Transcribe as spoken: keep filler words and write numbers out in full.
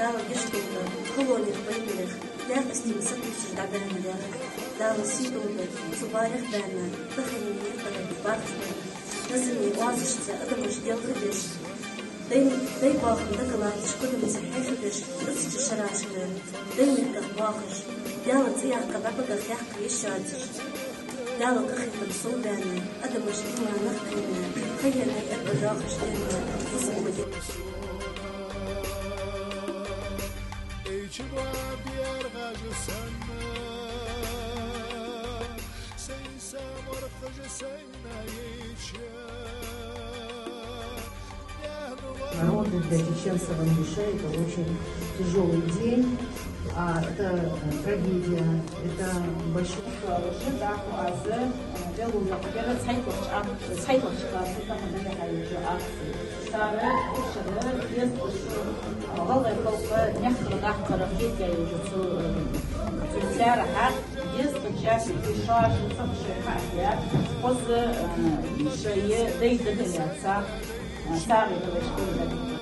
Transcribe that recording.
Дала гешт долда халонех, вайнех, дегӀ истима сатувсаш дӀабаьннарах. Дала сий долда цу барех баьнна, таханарча дийнахьа бахаш болча назамий оазашца адамаш делхадеш, дай, дай боахам дага латташ, кодамца хьехадеш, цӀацача шерашка дай меттах боахаш, Даьла цӀи яккха дӀабагӀа хьехка йиш йоацаш, Дала къахетам совбаьнна, адамаш иманах кхийна, хайяна эрба доахаш денна, бусалба Народы для чеченцев Ингушей — это очень тяжёлый день, а, это, э, трагедия, это большой... Уже, да, аз, э, белула кера цхьайтталагӀча ак-, цхьайтталагӀча класса тӀа хьадагӀа хьайчу акци. Цар хушара еза шу, а, гӀалгӀай халкъа мехкара даккхара хетаяьча цу, э, цу царахьа еза чӀаьхки шоаш цӀаккха шоай хьаахьа, хоза, э, шоай дай дагадоагӀа, э, царга далаш хӀама.